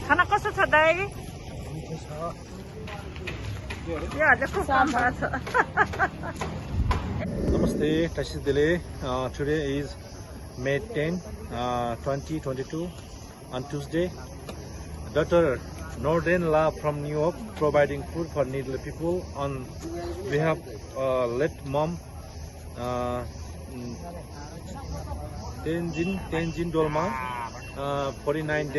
खाना कस्तो छ दाइ? यो अझै खुब काम भएको छ। Namaste, Tashish Dile. Today is May 10, 2022 on Tuesday. Dr. Nordon from New York providing food for needy people on behalf of Late Mom Tenzin Dolma. 49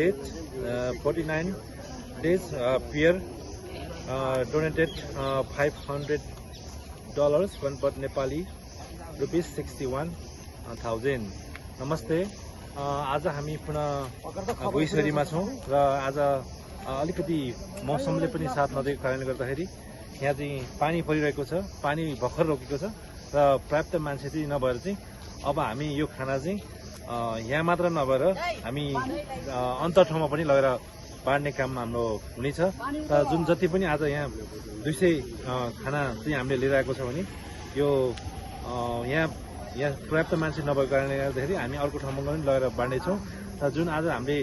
days peer donated $500 one per Nepali rupees 61,000. नमस्ते, आज हामी पुनः गोइसरीमा छौँ र आज अलिकति मौसमले पनि साथ नदिएको कारणले गर्दाखेरि यहाँ चाहिँ पानी परिरहेको छ, पानी भर्खर रोकेको छ र पर्याप्त मान्छे चाहिँ नभएर चाहिँ अब हामी यो खाना चाहिँ यहाँ मात्र नभएर हामी अन्त ठाउँमा पनि लगेर बाँड्ने काम हाम्रो हुनेछ र जुन जति पनि आज यहाँ 200 खाना चाहिँ हामीले लिएर आएको छ भने यो यहाँ पर्याप्त मान्छे नभएको कारणले गर्दाखेरि हामी अर्को ठाउँमा पनि लगेर बाँड्नेछौँ र जुन आज हामीले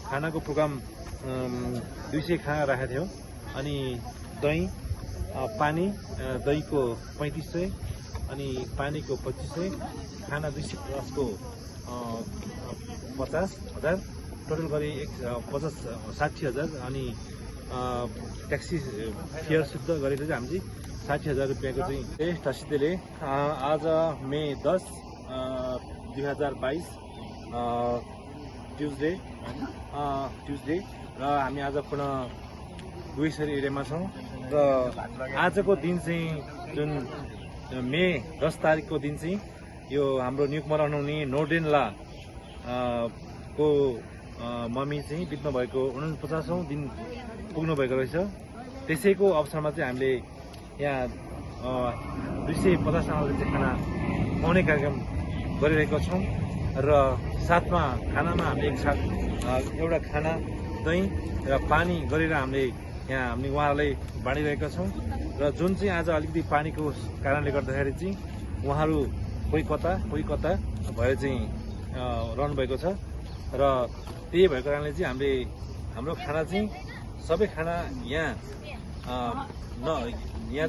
खानाको प्रोग्राम 200 खाना राखेका थियौँ अनि दही पानी दहीको 3500 अनि पानीको 2500 खाना 200 को 50,000 टोटल गरी 60,000 अनि ट्याक्सी फेयर शुद्ध गरेर चाहिँ हामीले 60,000 रुपियाँको चाहिँ टसिदेले आज मे 10 2022 ट्युजडे र हामी आज पुनः गोइसरी एरियामा छौँ र आजको दिन चाहिँ जुन मे 10 तारिकको दिन चाहिँ यो हाम्रो न्युयोर्कमा रहनुहुने नोर्डेन को मम्मी चाहिँ बित्नु भएको 49औं दिन पुग्नु भएको रहेछ। त्यसैको अवसरमा चाहिँ हामीले यहाँ 250 जनाले चाहिँ खाना खुवाउने कार्यक्रम गरिरहेका छौँ र साथमा खानामा हामीले एकसाथ एउटा खाना दही र पानी गरेर हामीले उहाँहरूलाई बाँडिरहेका छौँ र जुन चाहिँ आज अलिकति पानीको कारणले गर्दाखेरि चाहिँ उहाँहरू कोही कता भएर चाहिँ रहनुभएको छ र त्यही भएको कारणले चाहिँ हामीले हाम्रो खाना चाहिँ सबै खाना यहाँ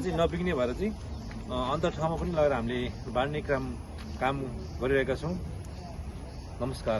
चाहिँ नबिग्ने भएर चाहिँ अन्त ठाउँमा पनि लगेर हामीले बाँड्ने काम गरिरहेका छौँ। नमस्कार।